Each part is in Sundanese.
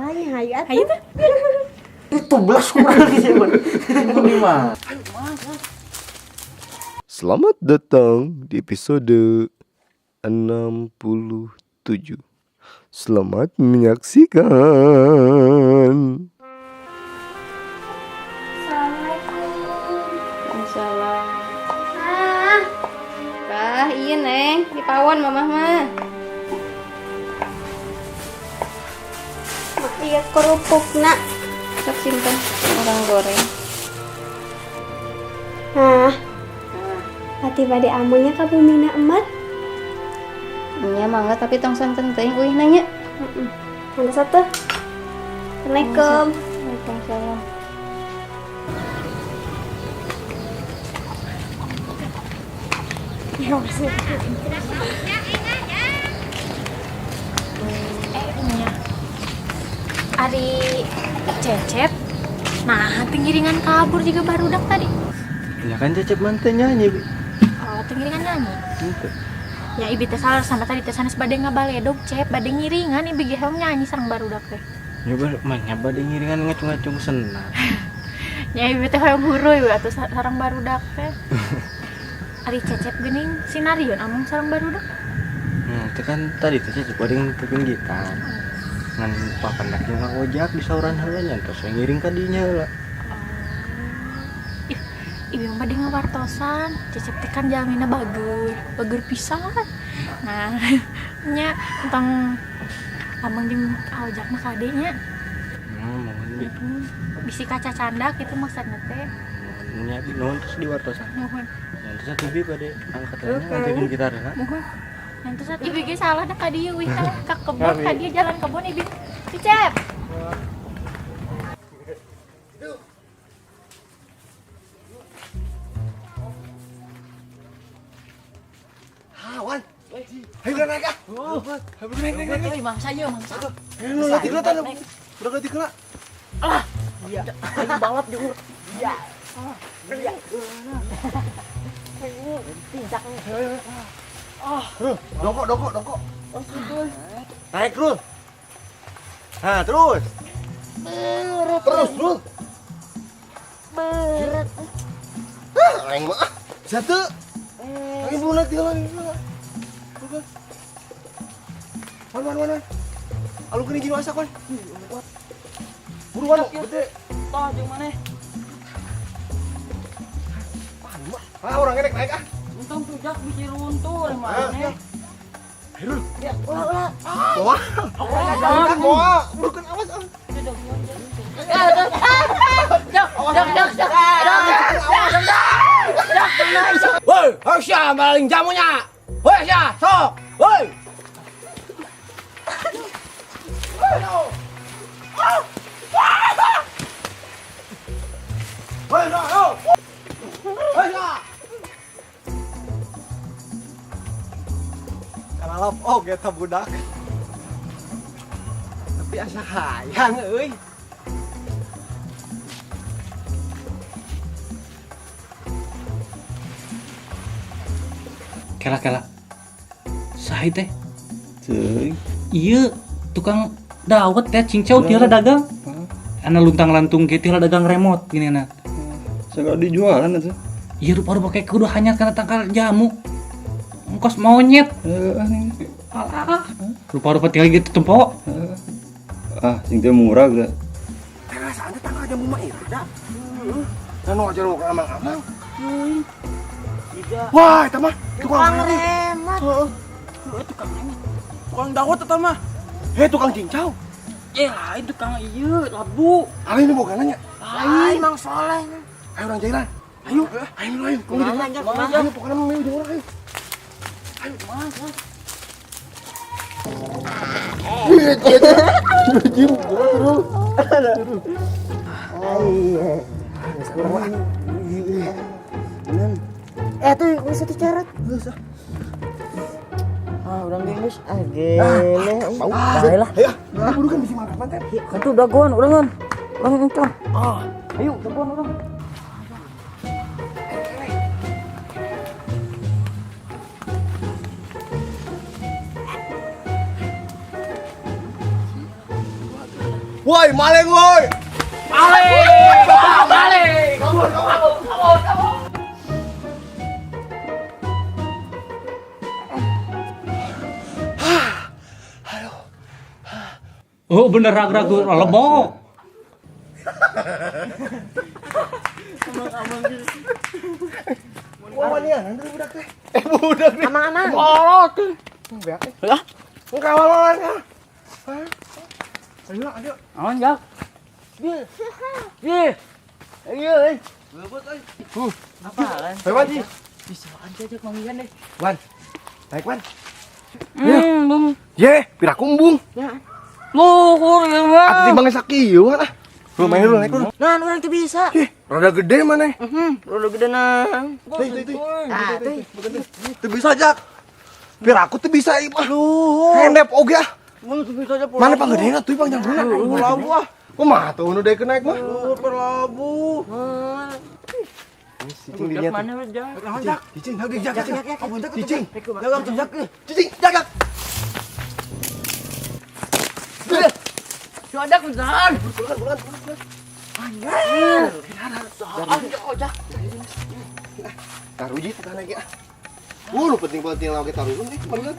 Ah, ya hayu atuh. Hayu tuh. Itu belas kurang sih, Bang. Selamat datang di episode 67. Selamat menyaksikan. Assalamualaikum. Waalaikumsalam. Ah, Bah, iya Neng, di pawon mamah mah. Mak iya kerupukna. Sok simpen orang goreng. Nah, pati bade amunya ka bumina emat. Nya mangga tapi tong santen teuing uih nanya. Heeh. Mana satu? Assalamualaikum. Waalaikumsalam. Ya, masih. Eh, nya. Ari Cecep. Nah, teu ngiringan kabur juga barudak tadi. Ya kan Cecep mantan nyanyi, Bi. Oh, teu ngiringan nyanyi. Gitu. Ya ibi teh salah sama tadi teh sanes bade ngabaledog Cep, bade ngiringan ibi ge hoyong nyanyi sareng barudak teh. Nyoba mah nyaba di ngiringan ngacung-ngacung senar. Ya ibi teh hoyong huruy we atuh sareng barudak teh. Ari Cecep geuning sinarion amung sareng barudak. Nah, itu kan tadi tuh Cecep ada yang nutupin gitar. Ngan papendak jeung ngojak di sauran heula nya terus saya ngiring ka dinya heula. Ih, ibi mah bade ngawartosan. Cecep teh kan jalmina bager, bager pisan. Nah, nya tentang ameng jeung ojak mah kade nya. Nah, mohon Bi. Bisi kaca candak gitu maksudna teh. Mohon nya Bi, nuhun terus diwartosan. Nuhun. Nah, terus atuh Bi bade angkat heula nganterin gitar heula. Nuhun. Nanti saat ibi ge salah dah ka dieu wih tah ka kebon ka dieu jalan kebon ibi. Cecep. Hawan. Ayo udah naik ah. Ayo naik naik naik. Mangsa ieu mangsa. Ayo lu latih kela tadi. Udah latih kela. Iya. Ayo balap jeung urang. Iya. Iya. Tincak. Rul, dongkok dongkok dongkok. Naik Rul. Nah, terus. Terus Rul. Berat. Ah, aing mah. Satu. Aing belum naik tinggal lagi. Wan wan wan. Alu kini gini masak wan. Buruan, gede. Toh jeung maneh. Ah, orang naik naik ah. Untung tuh jak bisi runtuh reh maneh. Ayo Rul. Ya, ulah ulah. Moal. Bukan moal, bukan awas ah. Jak, jak, jak, jak. Woi, Hasya maling jamunya. Woi, Hasya, sok. Woi. Woi, ayo. Woi, Kalalop oh eta budak. Tapi asa hayang euy. Kela kela. Saha teh? Ceuy. Iya, tukang dawet teh cincau tiara dagang. Ana luntang-lantung ge tiara dagang remote gini ana. Segala dijualan atuh. Iya rupa-rupa kayak kudu hanyar karena tangkal jamu. Ongkos monyet. Heeh. Alah. Rupa-rupa tinggal gitu tempo. Ah, sing teh murah geus. Perasaan teh tangkal jamu mah itu dah. Heeh. Nu aja nu amang-amang. Wah, eta mah tukang remote. Heeh. Tukang remote. Tukang dawet eta mah. Hei, tukang cincau. Eh, lain tukang ieu, labu. Alin nu boga nanya. Lain Mang Soleh. Ayo orang jalan. Ayo, ayo ayo. Kumaha, kumaha? Ayo, pokoknya mah jeung urang ayo. Ayo. Eh tuh geus satu carat. Ah, urang geus. Ah, gele. Ah, lah. Ayo, buru kan bisa makan mantan. Kan tuh dagoan urang kan. Urang engkau. Ah, ayo dagoan urang. Woi, maling woi. Maling! Maling! Kabur, kabur, kabur, kabur. Oh, bener ragu-ragu lebok. Wah, wanian nanti budak teh. Eh, budak nih. Amang-amang. Kolot. Beak. Lah, Engkau ya. Ayo, ayo. aman jak. Ye. Ayo, euy. Apaan? Ayo, Wan. Bisaan aja manggihan deh. Wan. Naik, Wan. Bung. Ye, piraku embung. Luhur ya mah. Atuh timbang sakieu ah. Lu main dulu, naik dulu. Nah, orang tuh bisa. Ih, rada gede mana? Roda gede nang. Tuh, tuh, tuh. Ah, tuh. Tuh bisa, Jak. Piraku tuh bisa ieu mah. Hendep oge ah. Bung tuh bisa aja. Mana panggedena tuh pangjangruna? Labu ah. Kumaha tuh nu deui naik mah? Luhur perlabu. Cicing dinya tuh. Mana jak? Cicing, cicing, jak, cicing. Cicing, Jak, jak. Cicing, jak, jak. Cuadak bentar. Buruan, buruan, buruan. Anjir. Ojak. Taruh ji tanah lagi ah. Lu penting-penting lagi taruh nih, kemarin.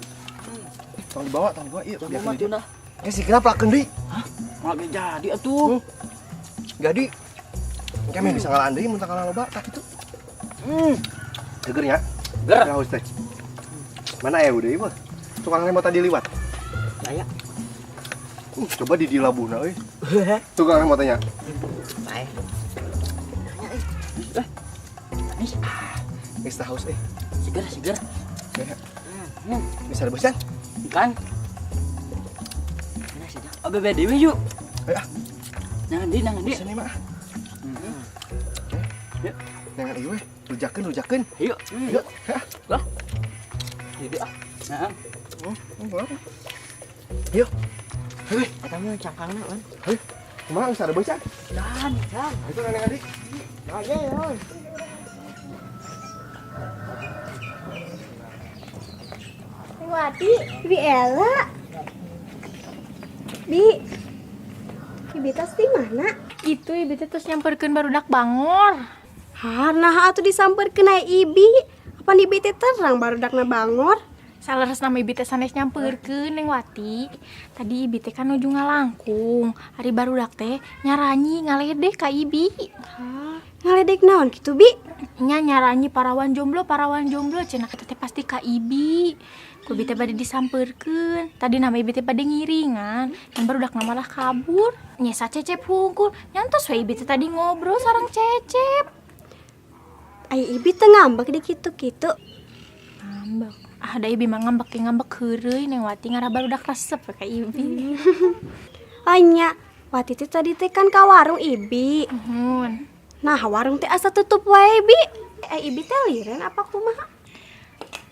Tong dibawa, iya. Biar mah tuna. Eh, si kenapa lakeun deui? Hah? Malah jadi atuh. Jadi. Engke meh bisa ngalaan deui mun tanggal loba tak kitu. Seger ya? Ger. Haus teh. Mana ya udah ieu mah? Tukang remote tadi liwat. Daya. Coba di dilabuhna euy. Tukang remote nya. Bae. Geus tah haus euy. Seger, seger. Ya. Bisa rebusan? Ikan. Mana sih, Jak? Oh, bebe dewe yuk. Ayo ah. Nangan di, nangan di. Sini mah. Yuk. Jangan ieu weh, rujakeun, rujakeun. Yuk. Yuk. Ya. Lah. Jadi ah. Nah, Yuk. Hei, eta mah cangkangna, Wan. Hei. Kumaha geus rebusan? Dan, dan. Itu nenek adik. Aja ya. Wati, Bi Ella. Bi. Ibi tas di mana? Itu ibi teh terus nyamperkeun barudak bangor. Hah, nah atuh disamperkeun aya Ibi. Apa Ibi teh terang barudakna bangor? Saleres nama ibi teh sanes nyamperkeun Neng Wati. Tadi ibi teh kan nuju ngalangkung. Ari barudak teh nyaranyi ngaledek ka ibi. Hah, ngaledek naon kitu, Bi? Nya nyaranyi parawan jomblo cenah eta teh pasti ka ibi. Ku ibi teh bade disamperkeun. Tadi nama ibi teh bade ngiringan, yang barudak malah kabur. Nyesa Cecep hungkul. Nyantos we ibi teh tadi ngobrol sareng Cecep. Ai ibi teh ngambek di kitu-kitu. Ngambek. Ah, da ibi mah ngambek ge ngambek heureuy Neng Wati ngarah barudak resep we ka ibi. Oh nya, Wati teh tadi teh kan ka warung ibi. Nuhun. Nah, warung teh asa tutup wae, Bi. Ai ibi teh liren apa kumaha?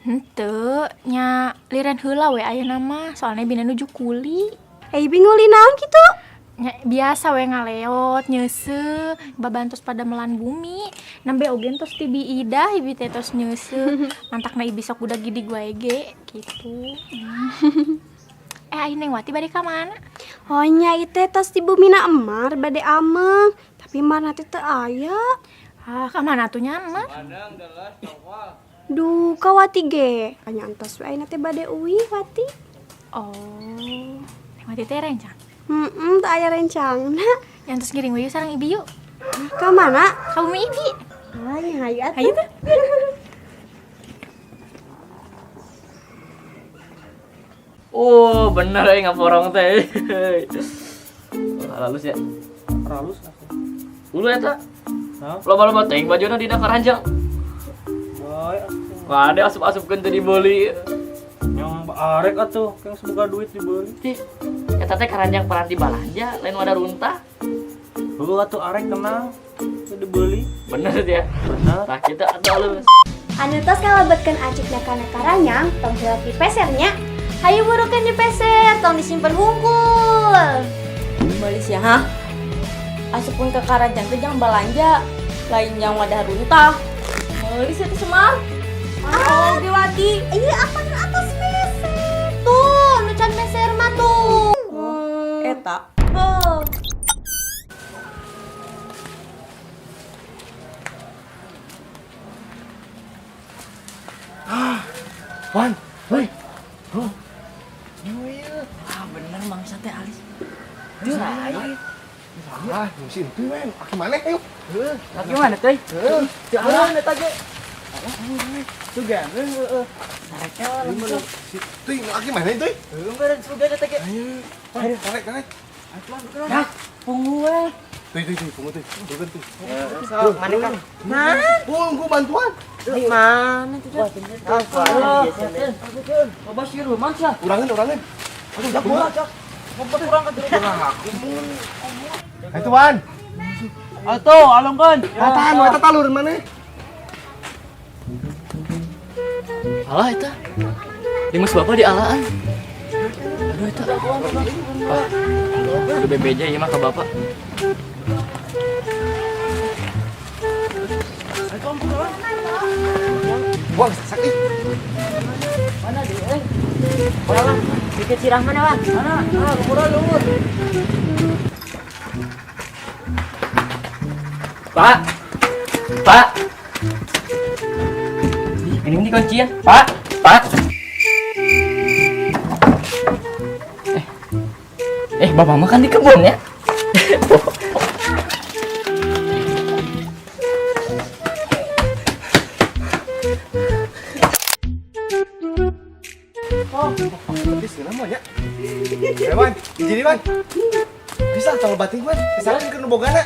Henteu, nya liren heula we ayeuna mah, soalna bina nuju kuli. Ai ibi nguli naon kitu? Nya biasa we ngaleot, nyeuseuh, babantos pada melan bumi. Nembe oge tos ti Bi Ida, ibi teh tos nyeuseuh. Mantakna ibi sok budak gidig wae ge kitu. Eh, ai Neng Wati bade ka mana? Oh nya ieu teh tos di bumina Emar bade ameng, tapi Emar teh teu aya. Ah, ka mana atuh nya Emar? Duh, ka Wati ge. Anya entos we ayeuna teh bade uih Wati. Oh, Neng Wati teh rencang. Heeh, teu aya rencangna. Yang terus ngiring we yuk sareng ibi yuk. Ka mana? Ka bumi ibi. Ah, nya hayu atuh. Hayu tuh. Oh, bener euy ngaporong teh. Halus ya. Halus. Dulu eta. Hah? Loba-loba teuing bajuna dina karanjang. Bae atuh. Kade asup-asupkeun teu dibeli. Yang arek atuh, yang semoga duit dibeli. Tih, eta teh karanjang paranti balanja, lain wadah runtah. Heuh atuh arek tenang, teu dibeli. Bener ya. Bener. Tah kitu atuh alus. Anu tos kalebetkeun acukna kana karanyang, tong hilap dipesernya. Hayu burukeun dipeser, tong disimpen hungkul. Melis ya, hah? Asupun ke karanjang teh jangan balanja, lain yang wadah runtah. Melis itu semar. Oh, Wati. Iya, apa nu atas meser? Tuh, nu can meser mah tuh. Eta. Heuh. Wan, woi. Huh. Ah, bener mangsa teh alis. Ah, si itu men. Aki maneh ayo. Heuh. Lagi mana teh? Heuh. Teu alah eta ge. Sugan heeh. Tareknya langsung. Si tuy, aki maneh tuy? Heuh, meureun sugan eta ge. Ayo, tarik, tarik. Dah, pungu we. Tuy, tuy, tuy, pungu tuy. Bukan tuy. Sok, mana kan? Mana? Pungu bantuan. Mana tuh? Wah, bener. Loba siruman sia. Urangan, urangan. Aduh, jak gua. Ngumpet urang ka jero. Ayo, Wan. Atuh, alungkeun. Tahan, eta talur maneh. Alah eta. Limus bapak di alaan. Aduh eta. Ah, udah BBJ ieu mah ka bapak. Wah, sakit. Mana di eh? Mana? Dikit sirah mana, Bang? Mana? Ah, kemurah luhur. Pak, Pak, ini kunci ya, Pak, Pak. Bapak makan di kebun ya? Betis namanya. Eh, Wan, izin Wan. Bisa tong bating Wan. Misalkan ke nu bogana.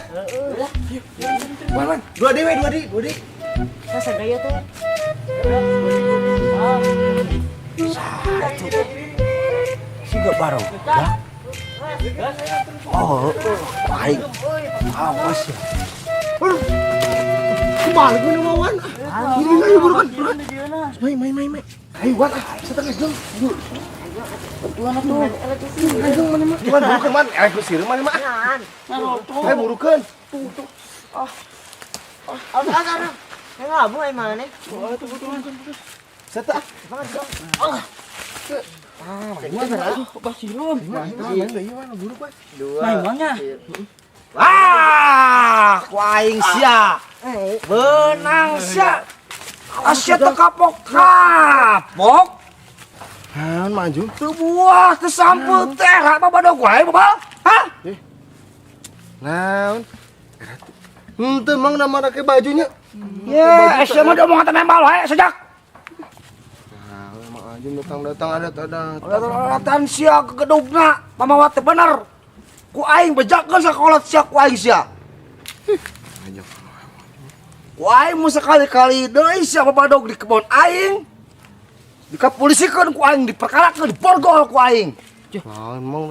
Wan, Wan, dua dewe, dua di, dua di. Masa gaya teh? Siga bareng. Ya. Oh, baik. Awas ya. Aduh. Kebalik mana Wan? Ini ayo burukan, burukan. Main, main, main, main. Ayo Wan, ah, setengah jam. Bantuan atuh. Ayo mana mah? Wan, burukan Wan, eleh ku sireum mana mah. Ayo burukan. Aduh, aduh, aduh. Yang ngabu ai mana? Seta. Ah. Ah, main Wan. Basirun. Main, main, main, Wan, buruk Wan. Main Ah, ku aing sia. Benang sia. Asia teu kapok-kapok. Naon maju? Teu buah teu sampeu teh ra babadog wae babal. Hah? Naon? Henteu mang nama rake bajunya. Ya, sia mah diomongan teh nembal wae sejak. Nah, emang aja datang-datang ada ada. Alatan sia kegedugna, pamawa teu bener. Ku aing bejakeun sakolot sia ku aing sia. Aja. Ku aing mun sekali-kali deui sia babadog di kebon aing. Dikapulisikeun ku aing, diperkarakeun, diborgol ku aing. Naon mang?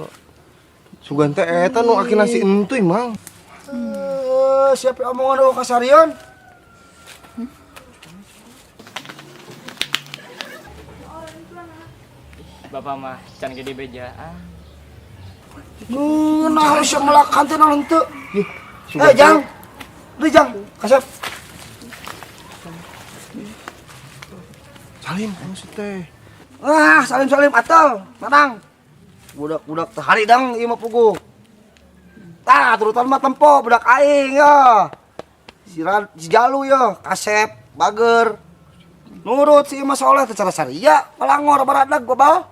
Sugan teh eta nu aki nasi entuy mang. Eh, siapa omongan eueuh kasarian? Bapak mah can gede bejaan. Ngeunah sia melakan teh naon teu? Ih, Eh, Jang. Deui Jang, kasep. Salim maksud teh. Ah, salim-salim atel, tenang. Budak-budak teh haridang ieu mah puguh. Tah, turutan mah tempo budak aing ya. Si Rad, si Jalu ya, kasep, bager. Nurut si Imah soleh teh cara saria, pelangor baradag gobal.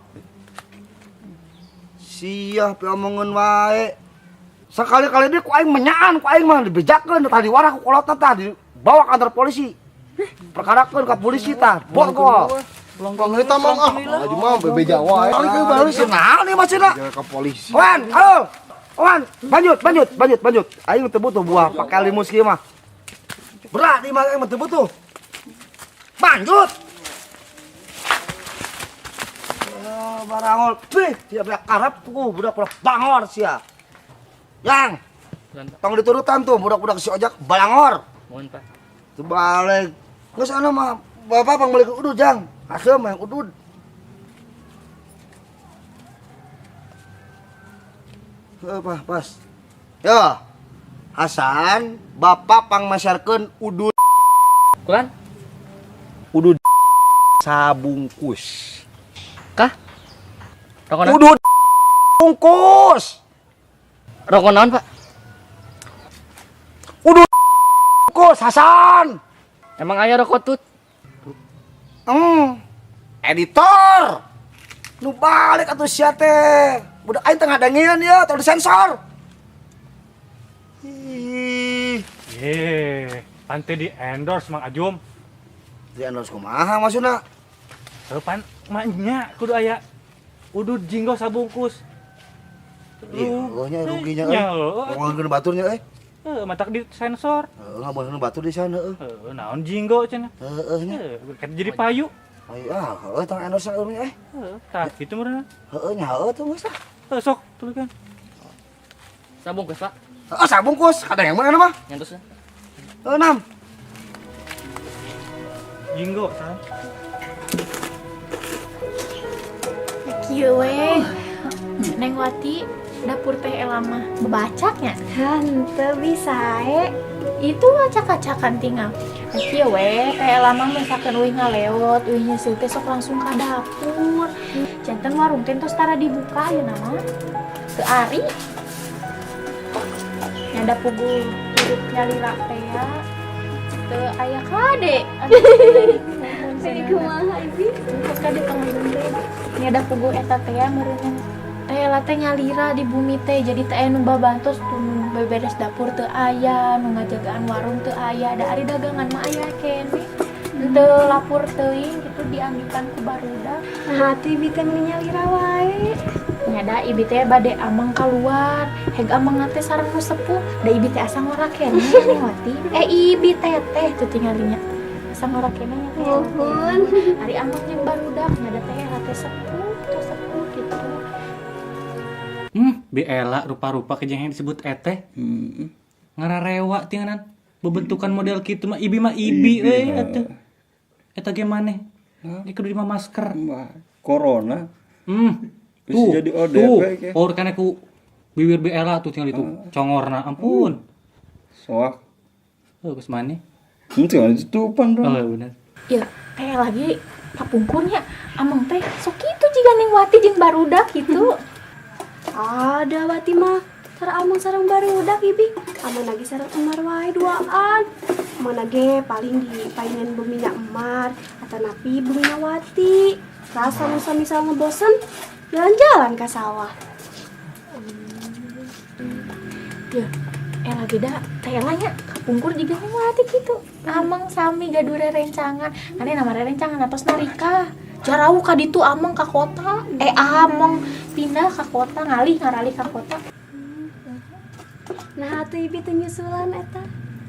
Sia piomongeun wae. Sekali-kali dia ku aing menyaan, ku aing mah dibejakeun tah diwarah ku kolotna tah dibawa ke kantor polisi. Perkarakeun ka polisi tah, borgol. Bang eta mang ah, maju mah bebeja wae. Balik ke balik sih naon ieu mah cenah. Jaga ke polisi. Wan, halo. Wan, lanjut, lanjut, lanjut, lanjut. Aing teu butuh buah pakai limus kieu mah. Berat ieu mah aing mah teu butuh. Lanjut. Oh, barangol, pih, tidak punya karep ku budak-budak bangor sia. Yang, tong diturutan tuh budak-budak si ojak balangor. Mohon Pak. Terbalik. Geus anu mah bapak pang balik udud jang. Asem yang udud. Apa pas. Yo. Hasan, bapak pang masarkeun udud. Kulan? Udud sabungkus. Kah? Rokok naon? Udud bungkus. Rokok naon, Pak? Udud bungkus Hasan. Emang aya rokok tut? Editor. Nu balik atuh sia teh. Budak aing teh ngadengeun ya, tong disensor. Ih, Ye, pan teu di endorse Mang Ajum. Di endorse kumaha maksudna? Heuh pan maknya kudu aya udud jinggo sabungkus. Iya, eueuh nya ruginya euy. Nya, heueuh. Ngomongkeun baturnya euy. Heuh, matak di sensor. Heeh, ngomongkeun batur di sana heueuh. Heuh, naon jinggo cenah. Heeh nya. Heuh, kan jadi payu. Ayo ah, heueuh tong endorse eueuh nya eh. Heuh, tah kitu meureun. Heueuh nya heueuh tuh geus lah. Heuh, sok tuluykeun. Sabungkus, Pak. Heeh, sabungkus. Kadang yang mana mah? Nyantos. Heueuh, Nam. Jinggo saha? Kieu we. Neng Wati, dapur teh Ela mah bebacaknya. Henteu bisa e. Itu acak-acakan tinggal. Nah, kieu we, teh Ela mah misalkan uih ngaleot, uih nyeuseul teh sok langsung ka dapur. Janten warung teh tos tara dibuka ayeuna mah. Teu ari. Nya da puguh hirup nyalira teh ya. Teu aya kade. Jadi kumaha Ibi? Terus kade tengah teh. Nya da puguh eta teh ya meureun teh Ela teh nyalira di bumi teh, jadi teh aya nu babantos tuh nu beberes dapur teu aya, nu ngajagaan warung teu aya, da ari dagangan mah aya keneh. Henteu lapur teuing gitu dianggitan ku barudak. Nah, atuh Ibi teh meni nyalira wae. Nya da Ibi teh bade amang kaluar, heg amang teh sareng nu sepuh, da Ibi teh asa ngora keneh Neng Wati. Ibi teh teh tuh tinggalinya. Asa ngora keneh nya teh. Nuhun. Ari amang jeung barudak nya da teh Ela teh sepuh, tuh sepuh gitu. Bi Ela rupa-rupa kejeng yang disebut eteh. Ngararewa tinganan. Bebentukan model kitu mah ibi mah ibi euy atuh. Eta ge maneh? Di kudu di masker. Corona. Bisa Tuh, jadi ODP tuh. ke. Or kana ku bibir Bi Ela tuh tinggal itu. Congorna ampun. Soak. Heuh, geus maneh. Henteu ditutupan dong. Oh, bener. Ya, teh lagi kapungkurnya amang teh sok kitu jiga Neng Wati jeung barudak gitu. Ada Wati mah, tara amang sareng barudak Ibi. Amang lagi sareng emar wae duaan. Amang lagi paling di paingan buminya emar atau napi buminya Wati. Rasa nusa misal ngebosen jalan-jalan ke sawah. Ya, Ela beda, teh Ela nya kapungkur juga Neng Wati gitu. Amang sami gaduh rerencangan. Ane nama rerencangan atos narika. Jarauh ka ditu amang ka kota. Amang pindah ka kota, ngalih ngaralih ka kota. Nah, atuh Ibi teh nyusulan eta.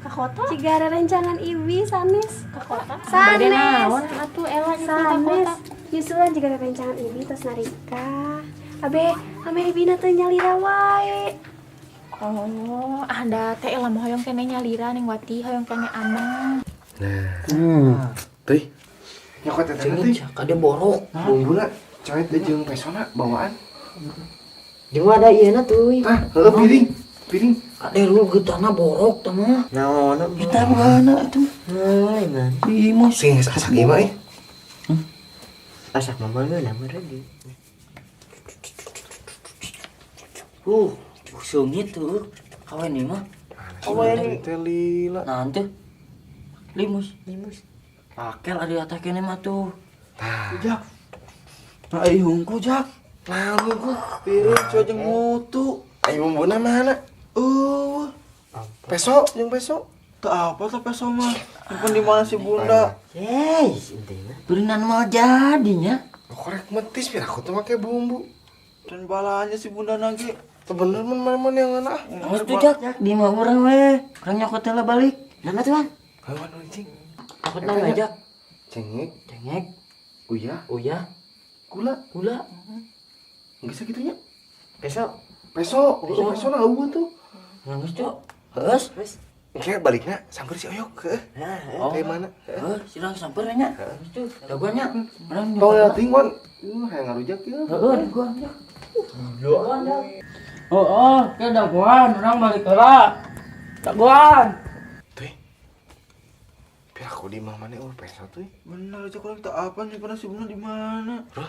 Ka kota? Ciga rerencangan Ibi sanes. Ka kota? Sanes. Bade naon atuh Ela nyusul ka Sanes. kota? Nyusulan jiga rerencangan Ibi tos narika. Abe, ame Ibi na teh nyalira wae. Oh, ada teh Ela mah hoyong kene nyalira Neng Wati, hoyong kene amang. Nah. Teuy. Nyokot eta teh. Kade borok. Bumbuna coet deui jeung pesona bawaan. Jeung ada ieu na tuh. Tah, heueuh piring. Piring. Kade lu geutana borok tah mah. Naon? Eta mana atuh? Heuh, man. Ih, mah sing geus asak ieu mah euy. Asak mah meunang meureun di. Seungit tuh. Kawan ini mah. Kawan teh lila. Nah, teh. Limus. Limus. Pakel ada atas kene mah tuh. Tah. Jak. Nah, ai hungku Jak. Nah, hungku piring coy jeung mutu. Ai bumbuna mana? Eueuh. Peso jeung peso. Teu apa teh peso mah? Nyimpen di mana si Bunda? Yes, intinya. Berinan mah jadinya. Korek metis biar aku tuh make bumbu. Dan balanya si Bunda nage. Teu bener mun mana-mana yang ngeunah. Geus tuh Jak, di mah urang we. Urang nyokot heula balik. Nama tuh, Bang? Heueuh anjing. Nyokot naon aja? Cengek, Cengek, uyah, uyah, gula. gula. Geus sakitu nya. Besok. Peso, peso na eueuh tuh. Geus tuh. Geus. Wes. Engke balikna samper si Oyok heueuh. Nah, Oh. Kayak mana? Heuh, si urang samper nya. Geus tuh. Dagoan nya. Urang Tong leuting wan. Hayang ngarujak ieu. Heeh, dagoan nya. Dagoan nya. Oh, ke dagoan, urang balik heula. Dagoan. Tuh. Biar aku di mana eueuh peso tuh. Bener aja kurang tak apa nyimpen si Bunda di mana? Rul.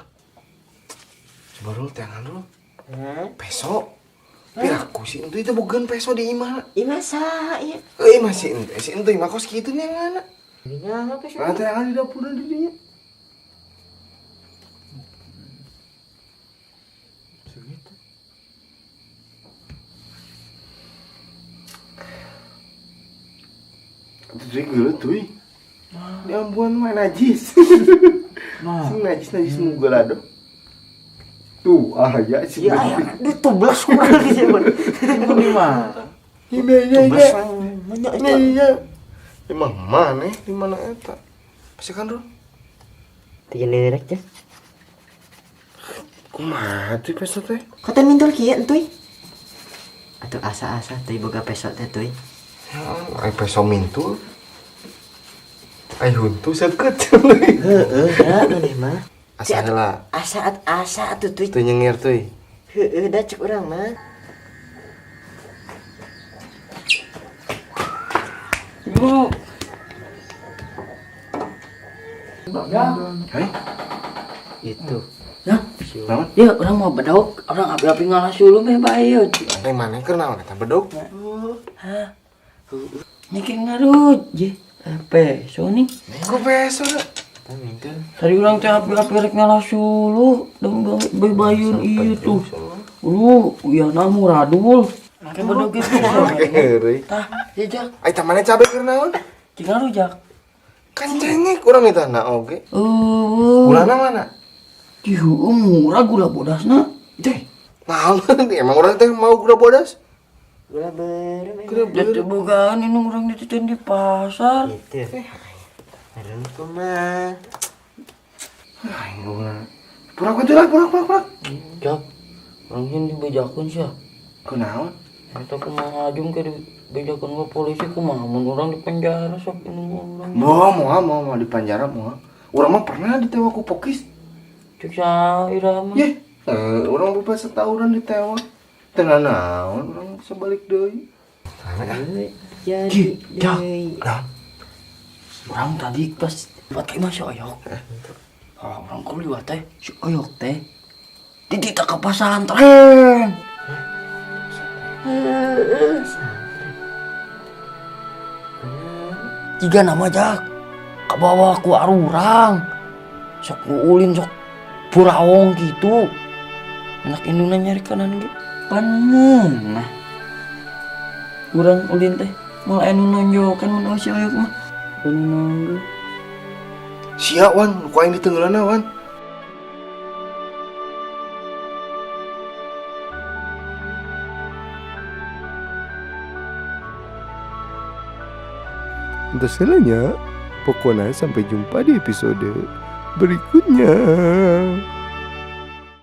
Coba Rul teangan dulu. Peso. Biar aku si entu itu bogeun peso di imah. Imah saha ieu? Euy mah si entu, si entu imah kos kitu nih yang mana? Nya peso. Nah, teangan di dapur di dinya. Atuh teh geuleuh teuy. Di ambuan mah najis. Sing najis-najis mugeula do. Tuh, ah ya sih. Ya, ya, ditublas kurang gitu, Bang. Di mana? Iya iya iya. Banyak Iya iya. Emang mana? Di mana eta? Pasti kan, Ron? Tiga nerek ya. Kumaha tuh peso teh? Kau teh mintul kieu entuy. Atuh asa-asa teh boga peso teh tuy. Ai peso mintul. Ai huntu seukeut. Heeh, da maneh mah. Asa heula. Asa asa atuh tuy. Teu nyengir tuy. Heeh, da cek urang mah. Ibu. Hai. Itu. Ya, Naon? ya orang mau bedog, orang api-api ngalah sulum ya bae ya. Teh maneh keur naon eta bedog? Hah? Niki ngaruh, je. Peso nih. Ku peso da. Tadi orang teh api-api rek ngalah suluh, dong bayun ieu tuh. Lu, ya namu radul. Kayak bedog gitu. Heureuy. Tah, ya jak. Ai tah maneh cabe keur naon? Cing ngaruh jak. Kan cengek urang ditana oge. Eueuh. Gulana mana? Di heueuh murah gula bodasna. Deh, naon emang urang teh mau gula bodas? Gula beureum. Gula beureum. Bogaan ini urang dititen di pasar. Itu. Aduh kumaha. Aing gula. Purak we lah, purak purak purak. Jak, urang sieun dibejakeun sia. Kunaon? Eta kumaha ajum ke dibejakeun ka polisi kumaha mun urang di penjara sok ini urang. Moal moal moal di penjara moal. Urang mah pernah ditewak ku pokis. Cek saira mah. Yeh, urang lupa setahunan ditewak. Teu nanaon urang sebalik deui. Jadi Jak. Urang tadi pas buat imah si Oyok. Oh, urang kuliah teh si Oyok teh ditita ke pesantren. Jika nama Jak kabawa ku arurang sok ulin sok purawong gitu. Anak indungna nyari kanan ge paneunah. Urang ulin teh moal anu nonjokan mun si Oyok mah. Beunang. Sia Wan, ku aing ditenggeulana Wan. Untuk selanjutnya, pokoknya sampai jumpa di episode berikutnya.